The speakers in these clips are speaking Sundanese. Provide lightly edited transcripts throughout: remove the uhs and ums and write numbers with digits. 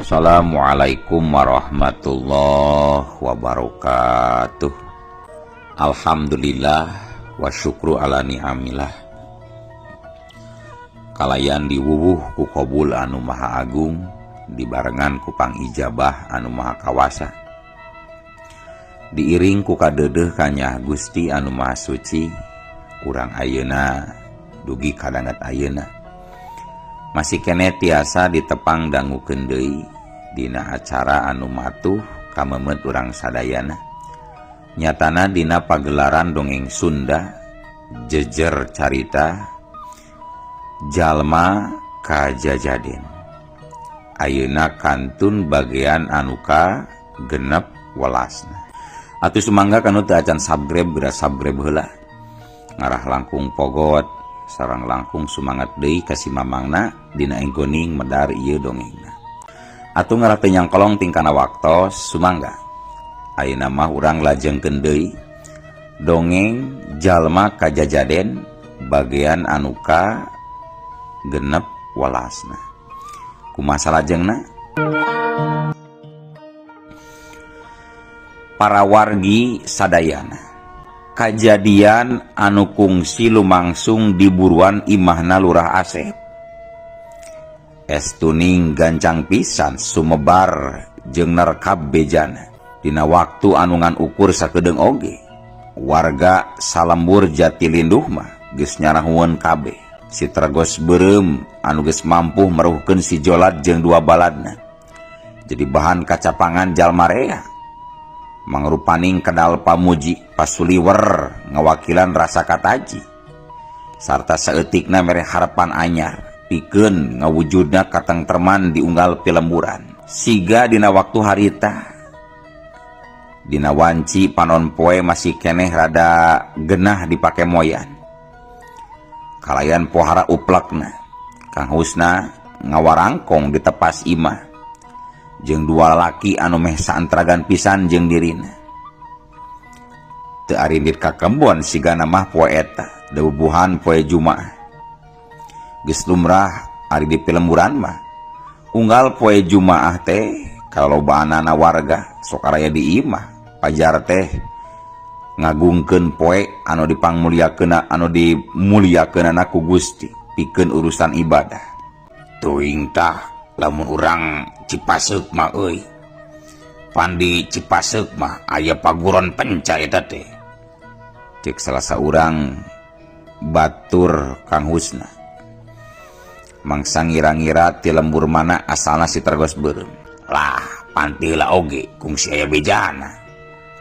Assalamualaikum warahmatullahi wabarakatuh. Alhamdulillah wa syukru ala ni'amillah. Kalayan diwuwuh ku qabul anu maha agung, dibarengan ku pangijabah anu maha kawasa. Diiring ku kadeudeuh kanyah Gusti anu maha suci, urang ayeuna dugi kadanget ayeuna. Masih keneh tiasa ditepang dangukeun deui dina acara anu matuh kamemet urang sadayana. Nyatana dina pagelaran dongeng Sunda jejer carita jalma kajajaden. Ayeuna kantun bagian anu ka 16. Atuh sumangga kanu teu acan subscribe geura subscribe heula. Ngarah langkung pogot sareng langkung sumangat deui ka si mamangna dina enggoning medar ieu dongengna. Atuh ngarah teu nyangkolong tingkana waktos sumangga. Ayeuna mah urang lajengkeun deui dongeng jalma kajajaden bagian anu ka 16. Kumaha salajengna? Para wargi sadayana, kajadian anu kungsi lumangsung di buruan imahna Lurah Asep. Es tuning gancang pisan sumebar jeung nerkab bejana. Dina waktu anu ngan ukur sakedeung oge, warga salembur Jatilinduh mah geus nyarahueun kabeh. Si Tergos beureum anu geus mampu meruhkeun si Jolad jeung dua baladna. Jadi bahan kacapangan jalma rea. Mangrupaning kedal pamuji pasuliwer ngawakilan rasa kataji. Sarta saeutikna mere harapan anyar pikeun ngawujudna katengtreman di unggal pilemburan. Siga dina waktu harita dina wanci panon poe masih keneh rada genah dipake moyan. Kalayan pohara uplekna Kang Husna ngawarangkong di tepas imah jeung dua laki anu meh saantragan pisan jeung dirina. Teu arindit ka kembon sigana mah poe eta debubuhan poe Jumaah. Geus lumrah ari di pilemburan mah unggal poe Jumaah teh kalobaanana warga sok araya di imah pajar teh ngagungkeun poe anu dipangmuliakeun anu dimuliakeunana ku Gusti pikeun urusan ibadah. Teuing tah lamun urang Cipaseuk mah euy. Pandi Cipaseuk mah aya paguron penca eta teh. Cek salah saurang batur Kang Husna. Mangsa ngira-ngira ti lembur mana asalna si Tergos beureum. Lah pantilah oge kungsi aya bejana.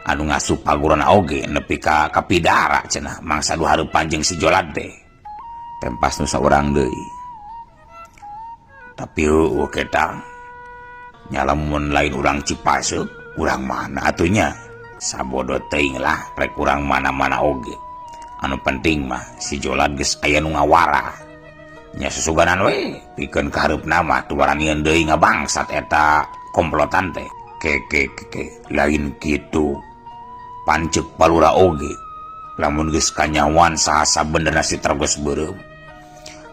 Anu ngasup paguron oge nepi ka kapidara cenah mangsa du hareupan jeung si Jolad teh. Tempas nu saurang deui. Tapi eueuh ketang nyalamun lain urang Cipaseuk, urang mana atunya? Sabodo teuing lah rek urang mana-mana oge. Anu penting mah si Jolad geus aya nu ngawara. Nya susuganan we pikeun kahareupna mah teu waranieun deui ngabangsat eta komplotan teh. Keke keke lain kitu. Pancek palura oge lamun geus kanyawan saha sabenerna si Tergos beureum.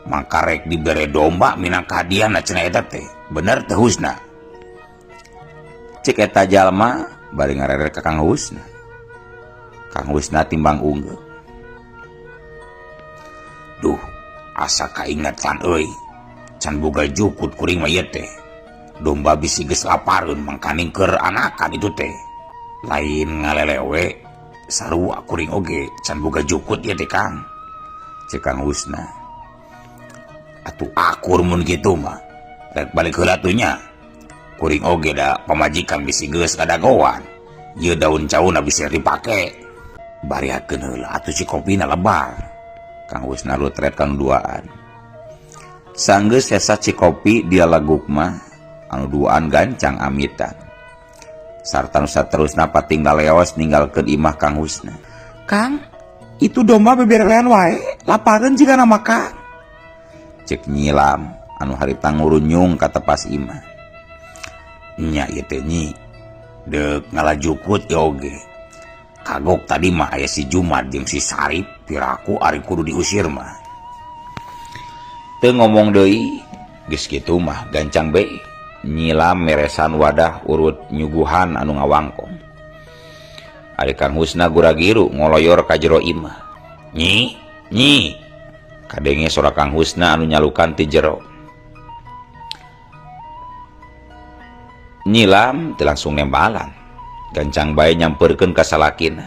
Maka rek dibere domba minangka hadiahna cenah eta teh. Bener teh Husna? Cek eta jalma bari ngareret ka Kang Husna. Kang Husna timbang unggeuh. Duh, asa kaingetan euy. Can boga jukut kuring mah ieu teh. Domba bisi geus lapareun mangkaning keur anakan itu teh. Lain ngalelewe sarua kuring oge can boga jukut ieu teh Kang. Cek Kang Husna. Atuh akur mun kitu mah. Rek balik heula atuh nya. Kuring oge da pamajikan bisi geus kadagoan. Ieu daun cauna bisa dipake. Bariakeun heula atuh si kopina lebar. Kang Husna lutret kanu duaan. Sanggeus sesa cikopi dia laguk mah anu duaan gancang amitan. Sarta nu saterusna patinggal leos ninggalkeun imah Kang Husna. Kang, itu domba beberelean wae, lapareun jigana mah Kang. Cek nyilam anu harita ngurunyung ka tepas imah. Nya ieu teh nyi, deuk ngalajukut ieu oge. Kagok tadi mah aya si Jumat jeung si Sarip, piraku ari kudu diusir mah. Teu ngomong deui, geus kitu mah gancang be. Nyilam meresan wadah urut nyuguhan anu ngawangkong. Ari Kang Husna gura-giru ngoloyor ka jero imah. Nyi, nyi. Kadenge sora Kang Husna anu nyalukan ti jero. Nyilam teu langsung nembalan. Gancang bae nyampeurkeun ka salakina.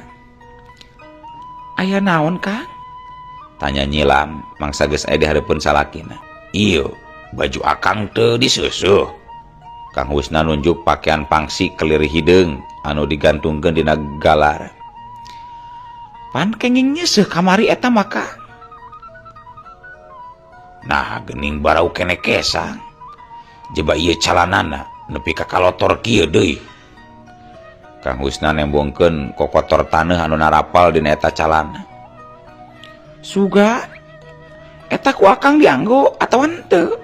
Aya naon, Kang? Tanya Nyilam mangsa geus aya di hareupeun salakina. Ieu, baju akang teu diseuseuh. Kang Husna nunjuk pakaian pangsi kelir hideung anu digantungkeun dina galar. Pan kenging nyeuseuh kamari eta mah, Kang. Nah, geuning barau keneh kesang. Jeba ieu calanana nepi ka kalotor kieu deui. Kang Husna nembongkeun kokotor taneuh anu narapal dina eta calana. Suga eta ku akang dianggo atawa henteu?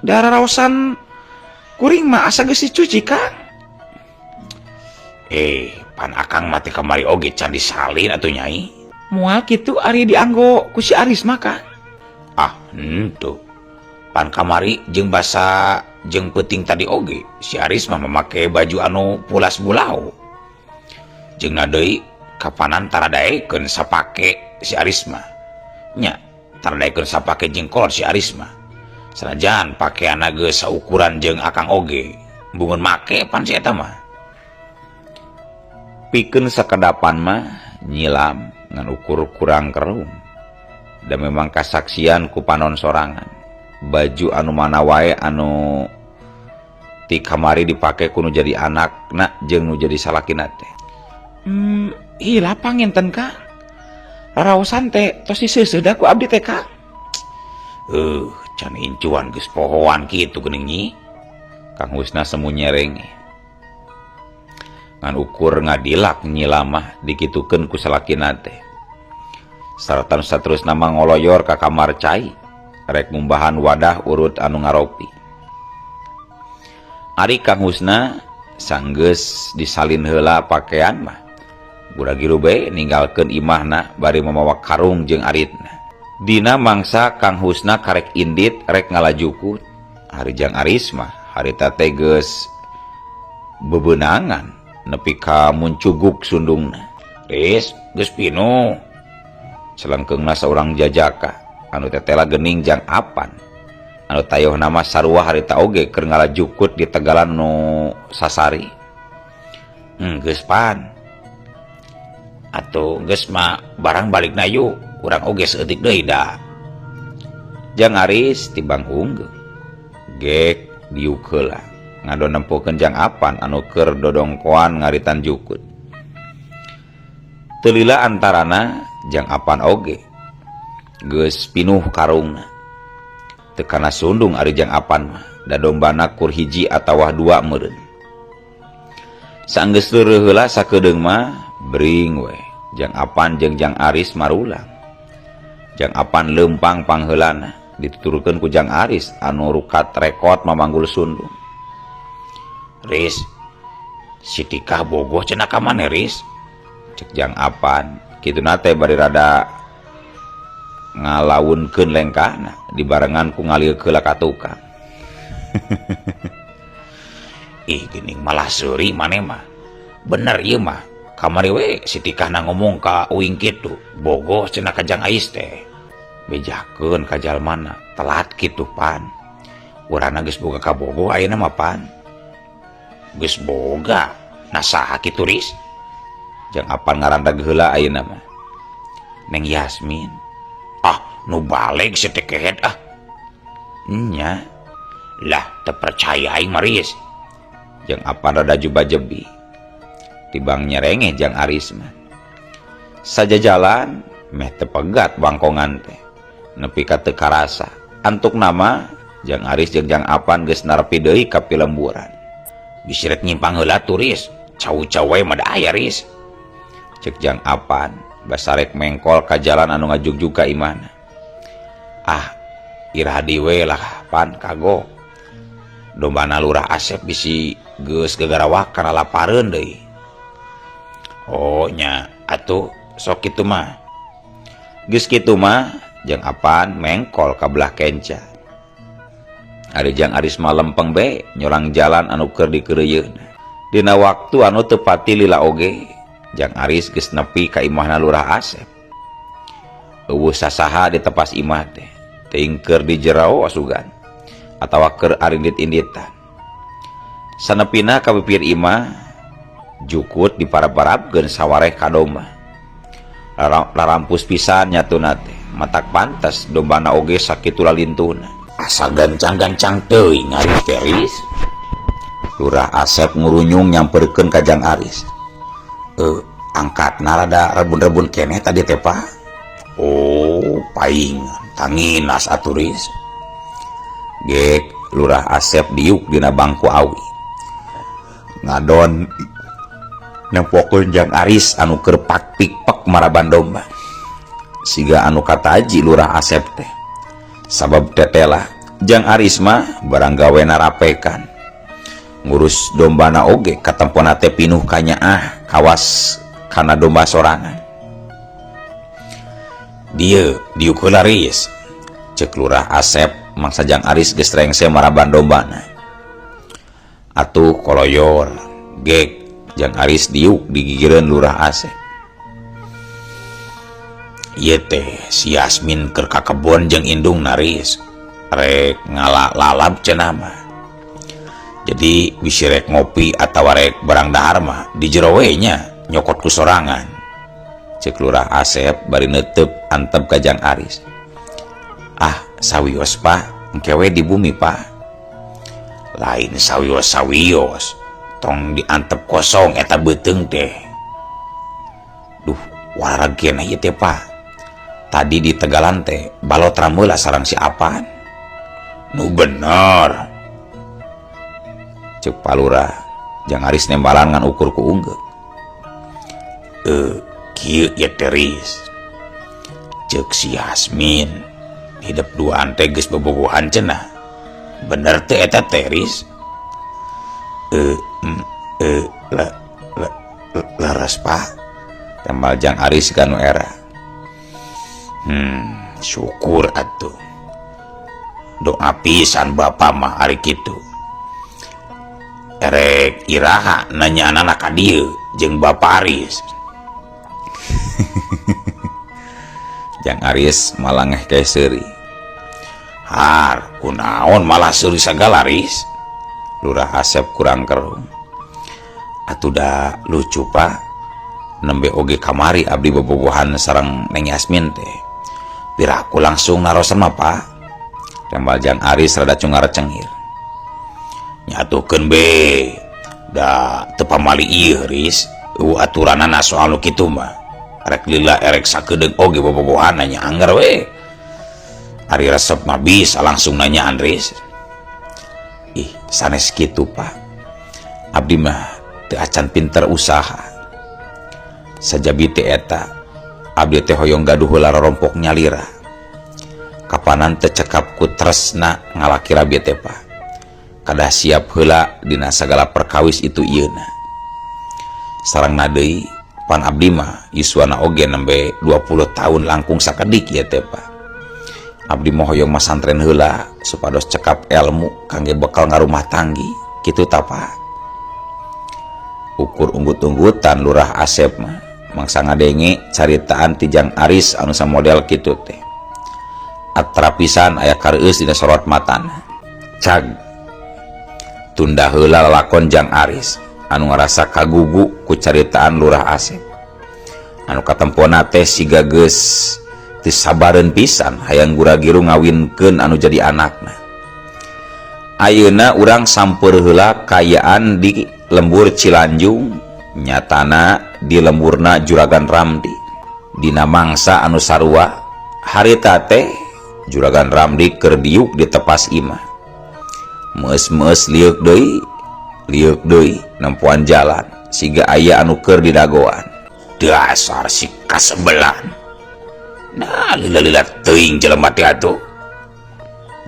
Da raraosan kuring mah asa geus dicuci, Kang. Pan akang mah teh kamari oge can disalin atuh Nyai. Moal kitu ari dianggo ku si Aris mah, Kang. Ah, henteu. Pan kamari jeung basa jeung peuting tadi oge si Aris mah mamake baju anu pulas bulau. Jeung na deui kapanan tara daekeun sapake si Aris mah. Nya, tara daekeun sapake jeung kolot si Aris mah. Sanajan pakeanna geus saukuran jeung akang oge, bungeun make pan si eta mah. Pikeun sakedapan mah nyilam ngan ukur kurang kerung. Da memang kasaksian ku panon sorangan. Baju anu mana wae anu ti kamari dipake ku nu jadi anakna jeung nu jadi salakina teh. Hilap panginten, Kang. Raraosan teh tos diseuseuh da ku abdi teh, Kang. Can incuan geus pohoan kitu geuning Nyi. Kang Husna semu nyerenge. Ngan ukur ngadilak nyilam mah dikitukeun ku salakina teh. Sarta saterusna mah ngoloyor ka kamar cai rek ngumbahan wadah urut anu ngaropi. Ari Kang Husna sanggeus disalin heula pakean mah. Gura-giru bae ninggalkeun imahna bari mamawa karung jeung aritna. Dina mangsa Kang Husna karek indit rek ngalajukut. Ari Jang Aris mah harita teh geus bebeunangan nepi ka muncuguk sundungna. Riz, geus pinuh. Celengkeungna saurang jajaka anu tetela geuning jang apan. Anu tayohna mah sarua harita oge keur ngalajukut di tegalan nu sasari. Geus pan. Atuh geus mah barang balikna yuk. Urang oge saeutik deui da. Jang Aris tibang unggeuh. Gek diuk heula ngadon nempokeun Jang Apan anu keur dodongkoan ngaritan jukut. Teu lila antarana Jang Apan oge geus pinuh karungna. Teu kana sundung ari Jang Apan mah da dombana kur hiji atawa dua meureun. Sanggeus leureun heula sakedeung mah bring we Jang Apan jeung Jang Aris marulang. Jang Apan leumpang pangheulana dituturkeun ku Jang Aris anu rukat rekot mamanggul sundung. Riz, si Tikah bogoh cenah ka maneh, Riz? Cek Jang Apan, kituna teh bari rada ngalaunkeun lengkahna dibarengan ku ngalieuk heula ka tukang. Ih, geuning malah seuri maneh mah. Bener ieu mah. Kamari we si Tikahna ngomong ka uing kitu, bogoh cenah ka Jang Ais teh. Bejakeun ka jalmana, telat kitu pan. Urangna geus boga kabogoh ayeuna mah pan. Geus boga, nah saha kitu Riz? Jang Apan ngarandag heula ayeuna mah. Neng Yasmin. Ah, nu baleg si teh kehed ah. Nya. Lah, teu percaya aing mah Riz. Jang Apan rada juba-jebi. Tibang nyerengeh Jang Aris mah. Sajajalan meh teu pegat bangkongan teh. Nepi ka teu karasa. Antuk nama Jang Aris jeung Jang Apan geus narepi deui ka pilemburan. Bisi rek nyimpang heula tuh Riz. Cau-cau wae mah da aya Riz. Cek Jang Apan basarek mengkol ka jalan anu ngajugjug ka imahna. Ah, iraha deui we lah pan kagok. Dombana Lurah Asep bisi geus gagarawak kana lapareun deui. Oh nya atuh sok kitu mah. Geus kitu mah Jang Apan mengkol ka belah kenca. Ari Jang Aris mah lempeng bae nyorang jalan anu keur dikeureuyeun. Dina waktu anu teu pati lila oge, Jang Aris geus nepi ka imahna Lurah Asep. Eueuh sasaha di tepas imah teh, teuing keur di jero asugan atawa keur arindit-inditan. Sanepina ka pipir imah, jukut diparab-parabkeun sawareh ka domba. Larampus pisan nyatuna teh, matak pantes dombana oge sakitu lalintuna. Asa gancang-gancang teuing ari teh, Ris. Lurah Asep ngurunyung nyamperkeun ka Jang Aris. Angkatna rada rebun-rebun keneh tadi teh, Pak. Oh, paing tanginas atuh, Ris. Gek Lurah Asep diuk dina bangku awi. Ngadon nempokeun Jang Aris anu keur pak-pik-pek maraban domba. Siga anu kataji Lurah Asep teh. Sabab tetelah Jang Aris mah barang gawena rapekan. Ngurus dombana oge katempona teh pinuh kanyaah kawas kana domba sorangan. Dieu diuk heula, Ris. Ceuk Lurah Asep mangsa Jang Aris geus rengse maraban dombana. Atuh koloyor gek Jang Aris diuk digigireun Lurah Asep. Ieu teh si Yasmin keur ka kebon jeung indungna, Ris. Rek ngala lalab cenah mah. Jadi bisi rek ngopi atawa rek barang dahar mah di jero we nya nyokot ku sorangan. Ceuk Lurah Asep bari neuteup antep ka Jang Aris. Ah, sawios, Pak, engke we di bumi, Pak. Lain sawios-sawios, tong diantep kosong eta beuteung teh. Duh, wareg keneh ieu teh, Pak. Tadi di Tegalan teh balot rameula sareng si Apan. Nu bener. Ceuk Pak Lurah, Jang Aris nembalan ngan ukur ku unggeuk. Kieu ieu teh, Ris. Ceuk si Yasmin, hidep duaan teh geus bobogohan cenah. Bener teu eta teh, Ris? Le, le, leres, Pak. Tembal Jang Aris ganu era. Syukur atuh. Doa pisan bapak mah ari kitu. Erek iraha nanya anak ka dieu jeung Bapak Aris. Jang Aris malangeh ke seuri. Har, kunaon malah seuri sagala, Ris? Lurah Asep kurang keruh. Atuh da lucu, Pak. Nembe oge kamari abdi bobogohan sareng Neng Yasmin teh. Piraku langsung narosan mah, Pak. Tembal Jang Aris rada cungar cengir. Nyatukeun be. Da teu pamali ieu, Ris. Eueuh aturanana soal nu kitu mah. Rek lila erek sakedeung oge bobogohan nanya angger we. Ari resep mah bisa langsung nanya Andris. Ih, sanes kitu, Pak. Abdi mah teu acan pinter usaha. Sajabi teh eta, abdi teh hoyong gaduh heula rorompok nyalira. Kapanan teu cekap ku tresna ngalaki rabi teh, Pak. Kadah siap heula dina sagala perkawis itu ieuna. Sarengna deui pan abdi mah yuswana oge nembe 20 tahun langkung sakedik ieu teh, Pak. Abdi mah hoyong masantren heula supados cekap ilmu kangge bekal ngarumah tanggi kitu ta, Pak. Ukur unggut-unggutan Lurah Asep mah mangsa ngadenge caritaan ti Jang Aris anu samodel kitu teh. Atrapisan aya kareueus dina sorot matana. Cag tunda heula lalakon Jang Aris anu ngarasa kagugu ku caritaan Lurah Asep. Anu katempona teh siga geus teu sabareun pisan hayang gura-giru ngawinkeun anu jadi anakna. Ayeuna urang sampeur heula kaayaan di lembur Cilanjung, nyatana di lemburna Juragan Ramdi. Dina mangsa anu sarua harita teh Juragan Ramdi keur diuk di tepas imah. Meus-meus lieuk deui, lieuk deui nempoan jalan siga aya anu keur didagoan. Dasar si kasebelan. Nah, lila-lila teuing jelema teh atuh.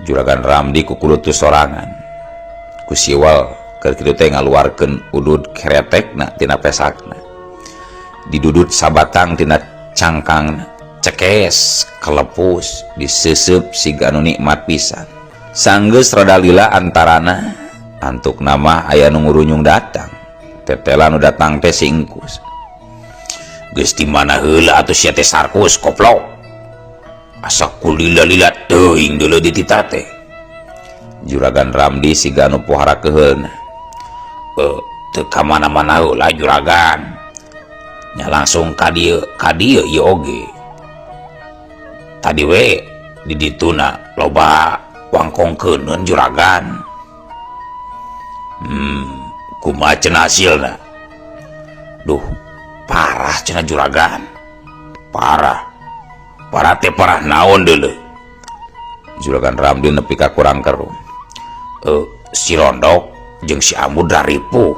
Juragan Ramdi kukulutus sorangan. Ku siwal keur kitu teh ngaluarkeun udud keretekna tina pesakna. Didudut sabatang tina cangkangna, cekes kelepus diseuseub siga anu nikmat pisan. Sanggeus rada lila antarana antuk nama aya nu ngurunyung datang. Tetela nu datang teh si Engkus. Geus di mana heula atuh sia teh Sarkus koplok. Asa kulila-lila teuing deuleu di tita teh. Juragan Ramdi siga nu pohara keheulna. Teu ka mana-mana heula juragan. Nya langsung ka dieu, ka dieu ieu oge. Tadi we di dituna loba wangkongkeuneun juragan. Kumaha cenah hasilna? Duh, parah cenah juragan. Parah. Parah teh parah naon deuleu? Juragan Ramdi nepi ka kurang keruh. Si Rondok jeung si Amud ripuh.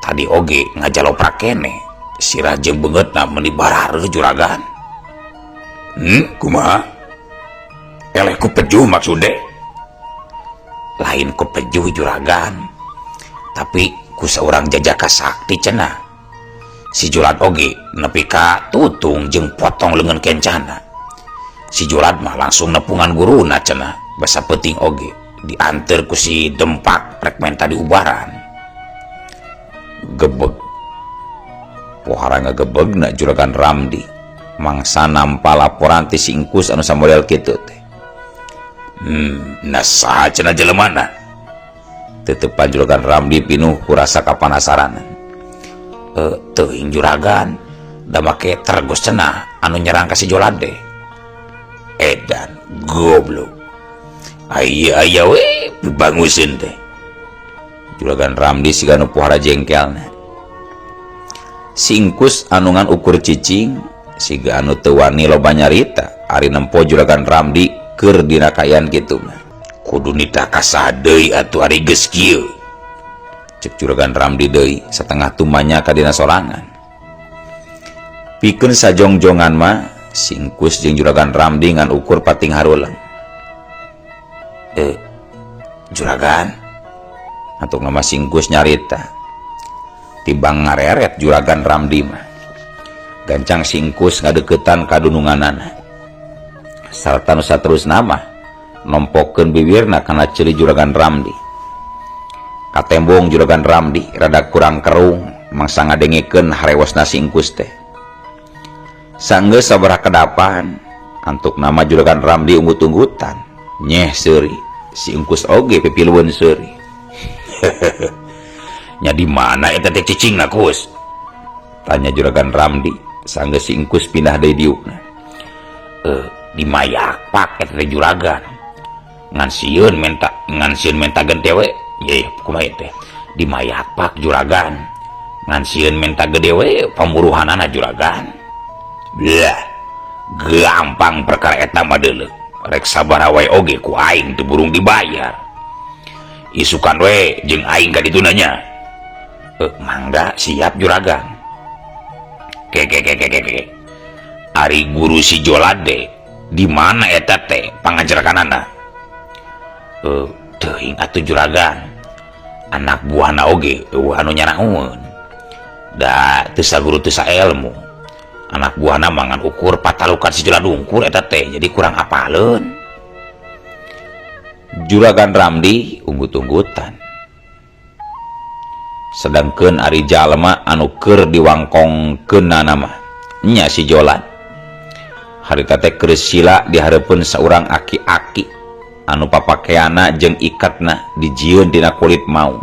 Tadi oge ngajaloprak keneh. Sirah jeung beungeutna meuni barareuh juragan. Kumaha? Eleh ku pejuh maksude? Lain ku pejuh juragan, tapi ku saurang jajaka sakti cenah. Si Julad oge nepi ka tutung jeung potong leungeun kencana. Si Julad mah langsung nepungan guruna cenah, basa penting oge dianteur ku si Dempak rek menta diubaran. Gebeg. Pohara ngagebegna Juragan Ramdi. Mangsa nampa laporan ti si Engkus anu samodel kitu teh. Nah saha cenah jelemana? Tetepan Juragan Ramdi pinuh ku rasa kapanasaran. Teuing juragan, da make tergus cenah anu nyerang ka si Jolad teh. Edan goblok. Aya aya we pibanguseun teh. Juragan Ramdi siga nu pohara jengkelna. Si Engkus anu ngan ukur cicing siga anu teu wani loba nyarita ari nempo Juragan Ramdi keur dina kaayaan kitu mah. Kudu nitah ka saha deui atuh ari geus kieu. Cek Juragan Ramdi deui satengah tumanya ka dina sorangan. Pikeun sajongjongan mah si Engkus jeung Juragan Ramdi ngan ukur pating harulang. Juragan, antuk nama si Engkus nyarita. Tibang ngareret Juragan Ramdi mah. Gancang si Engkus ngadeukeutan ka dununganana. Sarta nu saterusna mah nompokeun bibirna kana ceuli Juragan Ramdi. Katembong Juragan Ramdi rada kurang kerung mangsa ngadengekeun harewosna si Engkus teh. Sanggeus sabaraha kedapan antuk nama Juragan Ramdi unggut-unggutan nyeh seuri si Engkus oge pipilueun seuri. Nya di mana eta teh cicingna Kus? Tanya Juragan Ramdi sanggeus si Engkus pindah deui diukna. Di Mayakpak eta teh juragan. Ngan sieun menta gede we. Ye, kumaha teh? Di Mayakpak juragan. Ngan sieun menta gede we pamburuhanana juragan. Blah, gampang perkara eta mah deuleu. Rek sabaraha wae oge ku aing teu burung dibayar. Isukan we jeung aing ka ditu nanya. Mangga siap juragan. Ke ke ke ke ke. Ari guru si Jolade di mana eta teh pangajarkanana? Teuing atuh juragan. Anak buahna oge eueuh anu nyarahueun. Da teu saguru teu saelmu. Anak buahna mah ngan ukur patalukan si Jolad ungkur eta teh, jadi kurang apaleun. Juragan Ramdi unggut-unggutan. Sedangkeun ari jalma anu keur diwangkongkeunana mah nya si Jolad. Harita teh keur sila di hareupeun saurang aki-aki anu papakeana jeung ikatna dijieun dina kulit maung.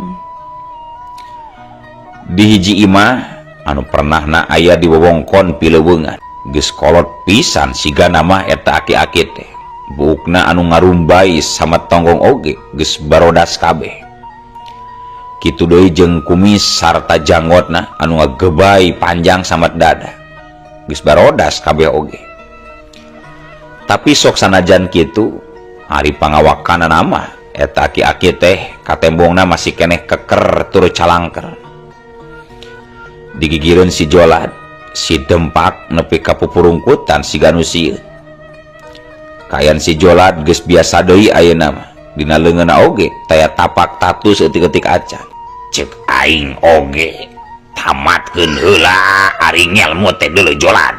Di hiji imah anu pernahna aya di wewengkon Pileweungan. Geus kolot pisan sigana mah eta aki-aki teh. Buukna anu ngarumbai sama tonggong oge geus barodas kabeh. Kitu deui jeung kumis sarta janggotna anu ngagebai panjang samat dada. Geus barodas kabeh oge. Tapi sok sanajan kitu ari pangawakanana mah eta aki-aki teh katembongna masih keneh keker tur calangker. Digigireun si Jolad, si Dempak nepi ka pupurungkutan siga nu sieun. Kaayaan si Jolad geus biasa deui ayeuna mah. Dina leungeunna oge taya tapak tatu saeutik-eutik acan. Cek aing oge tamatkeun heula ari ngelmu teh deuleu Jolad.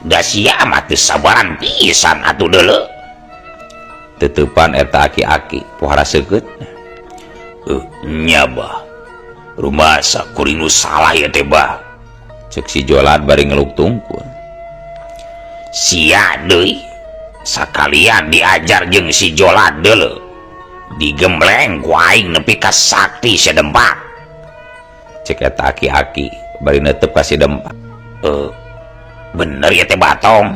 Da sia mah teu sabaran pisan atuh deuleu. Tetepan eta aki-aki pohara seukeut. Nya bah, rumasa kuring nu salah ya teh bah, cek si Jolad bari ngeluk tungkul. Sia deui sakalian diajar jeung si Jolad deuleu, digembleng ku aing nepi ka sakti si Dempak, cek eta aki-aki bari netep ka si Dempak. Bener ya teh Batong?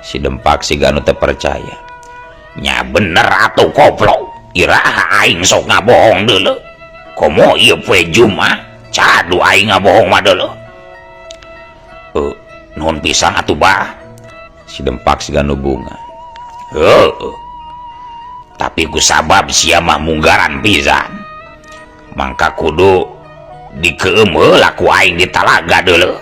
Si Dempak siga anu teu percaya. Nya bener atuh koplok, iraha aing sok ngabohong deuleu? Komo ieu poe Jumat, cadu aing ngabohong mah deuleu. Nuhun pisan atuh bah. Si Dempak siga nu bunga. Heueuh, tapi ku sabab sia mah munggaran pisan, mangka kudu dikeum heula ku aing di talaga deuleu,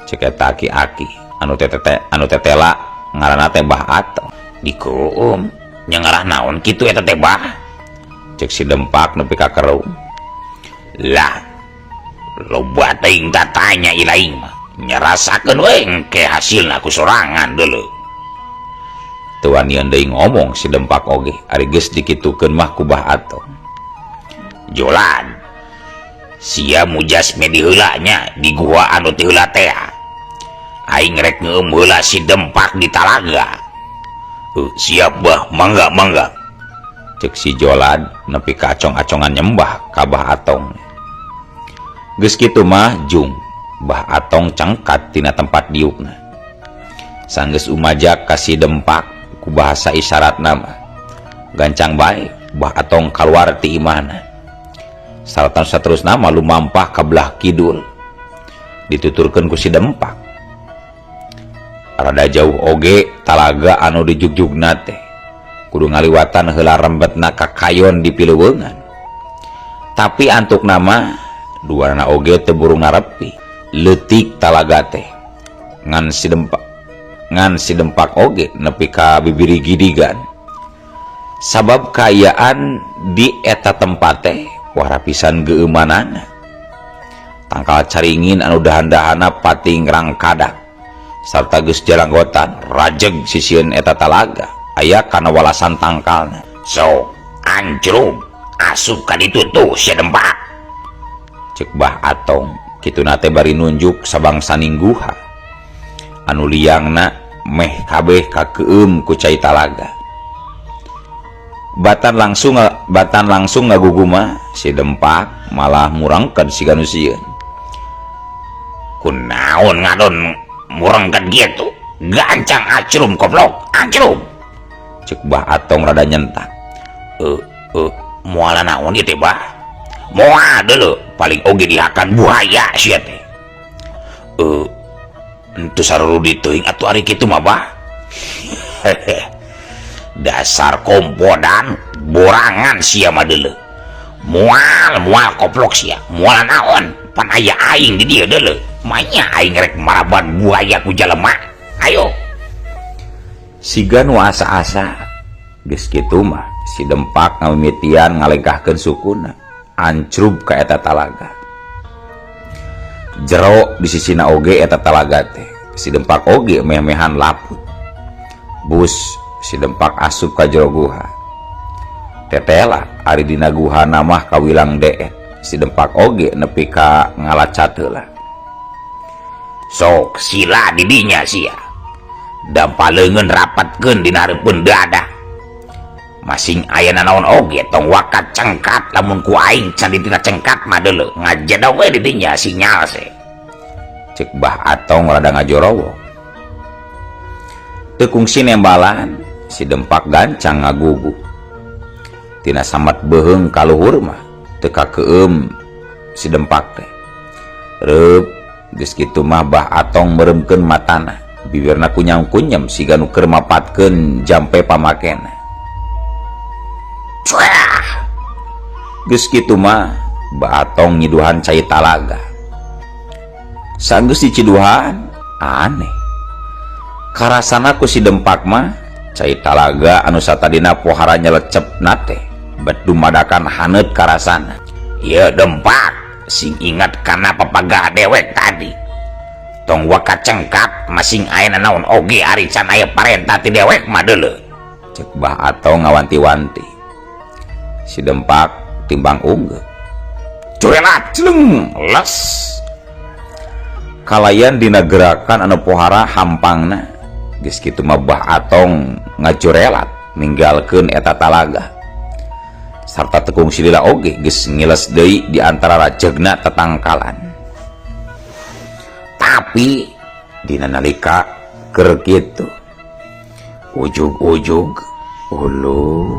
cek eta aki-aki anu tetete anu tetela ngaranna teh Bah Atong. Dikeum nya ngarah naon kitu eta teh bah? Cek si Dempak nepi ka kerung. Lah, loba teuing tatanya ilaing mah, nyerasakeun we engke hasilna ku sorangan deuleu. Teu wanian deui ngomong si Dempak oge ari geus dikitukeun mah ku Bah Atong. Jolan, sia mujasme di heula nya di gua anu ti heula teh. Aing rek ngeum heula si Dempak di talaga. Siap bah, mangga mangga, cek si Jolad nepi ka acong-acongan nyembah ka Bah Atong. Geus kitu mah jung Bah Atong cangkat tina tempat diukna. Sanggeus umajak ka si Dempak ku bahasa isyaratna mah, gancang bae Bah Atong kaluar ti imahna. Saratan saterusna mah lumampah ka belah kidul, dituturkeun ku si Dempak. Rada jauh oge talaga anu dijugjugna teh, kudu ngaliwatan heula rembetna ka kayon di pileuweungan. Tapi antuk nama duana oge teu burung narepi leutik talaga teh, ngan si Dempak oge nepi ka bibiri gidigan sabab kaayaan di eta tempat teh wah pisan geumanana. Tangkal caringin anu dahan-dahana pating rangkadak sarta geus jalanggotan rajeg sisieun eta talaga aya kana walasan tangkalna. Sok ancrub asup ka ditu tuh si Dempak, cek Bah Atong kituna teh bari nunjuk sabangsaning guha anu liangna meh kabeh kakeum ku cai talaga. Batan langsung ngaguguma si Dempak malah murangkeun siga nu sieun. Kunaon ngadon murangkeun kitu? Gancang acrum koplok, acrum, cek Bah Atong rada nyentak. Moal naon ieu teh bah? Moal deuleu, paling oge dihakan buaya sia teh. Henteu sarurudi teuing atuh ari kitu mah bah. Dasar kompodan borangan sia mah deuleu. Moal moal koplok sia, moal naon, pan aya aing di dieu deuleu. Manya aing rek maraban buaya ku jalema? Ayo. Siga nu asa-asa, geus kitu mah si Dempak ngamimitian ngalengkahkeun sukuna ancrub ka eta talaga. Jero di sisina oge eta talaga teh, si Dempak oge meh-mehan laput. Bus si Dempak asup ka jero guha. Tetela ari dina guhana mah kawilang deet, si Dempak oge nepi ka ngalacat heula. Sok sila di dinya sia, dampa leungeun rapatkeun dina hareupeun dada. Masing aya nanaon oge tong wakat cengkat, lamun ku aing can ditina cengkat mah deuleu ngajedog we di dinya sinyal se, cek Bah Atong rada ngajorowo. Teu kungsi nembalan si Dempak gancang ngagugu. Tina samat beuheung ka luhur mah teu kakeum si Dempak teh. Reup, geus kitu mah Bah Atong meureumkeun matana, bibirna kunyam-kunyam siga nu keur mapatkeun jampe pamakena. Cuah! Geus kitu mah Bah Atong nyiduhan cai talaga. Sanggeus diciduhan, aneh karasana ku si Dempak mah cai talaga anu satadina pohara nyelecep na teh bet dumadakan haneut karasana. Ieu Dempak, sing ingat kana papagah dewek tadi. Tong waka cengkat, masing aya naon oge ari can aya parentah ti dewek mah deuleu. Cek Bah Atong ngawanti-wanti. Si Dempak timbang unggeuh. Curelat celeng les. Kalayan dina gerakan anu pohara hampangna. Geus kitu mah Bah Atong ngacurelat ninggalkeun eta talaga. Sarta tekung silila oge geus ngiles deui di antara rajegna tetangkalan. Tapi dina nalika keur kitu ujug-ujug ulu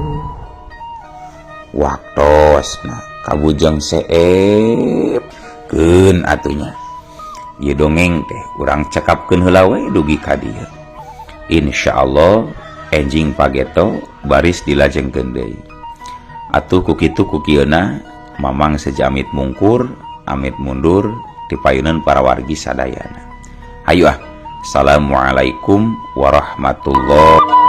waktosna kabujeng seep keun atunya ieu dongeng teh urang cekapkeun heula we dugi ka dieu. Insyaallah enjing pageto baris dilajengkeun deui. Atuh ku kitu ku kieuna Mamang seja amit mungkur amit mundur dipayunan para wargi sadayana. Hayu ah. Assalamualaikum warahmatullahi.